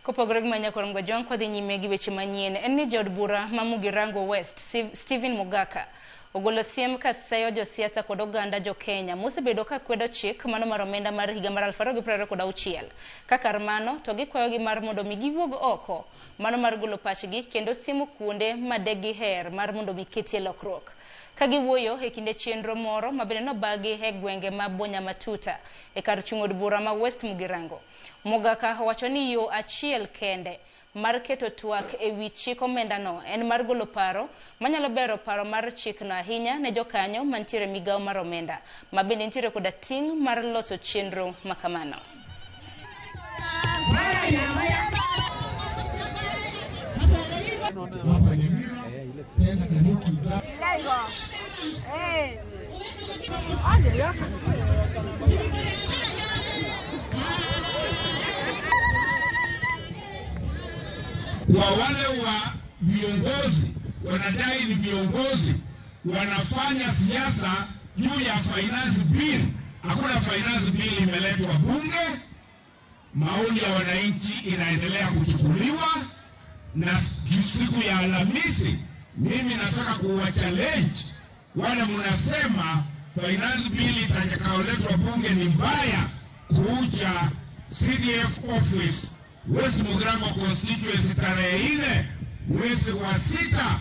Kopogore gi manya kod Mgajwang' kwadhi nyime gi weche manyien en ni jaod bura ma Mugirango West Stephen Mogaka ogolo siem ka seyo josiasa kod oganda jo Kenya mosebedo ka kwedo chik mano mar omenda mar higa mar 2026. Ka kar mano to gikwayogi mar mondo mi giwuog oko mano mar golo pachgi kendo siemo kuonde ma de giher mar mondo mi ketie lokruok. Ka giwuoyo e kinde chenro moro ma bende nobagi e gwenge ma Bonyamatuta e kar chung' od bura ma West Mugirango. Mogaka owacho ni yo achiel kende mar keto twak e wi chik omendano en mar golo paro manyalo bero paro mar chikno ahinya ne jokanyo mantiere migawo mar omenda ma bende nitiere koda ting' mar loso chenro makamano. Kwa wale wa viongozi wanadai ni viongozi wanafanya siasa juu ya finance bill. Hakuna finance bill imeletwa bunge. Maoni ya wananchi inaendelea kuchukuliwa, na siku ya Alhamisi mimi nataka kuwa challenge wale mnasema finance bill itakayoletwa bunge ni mbaya, kuja CDF office West Mugirango constituency tarehe 4 mwezi wa 6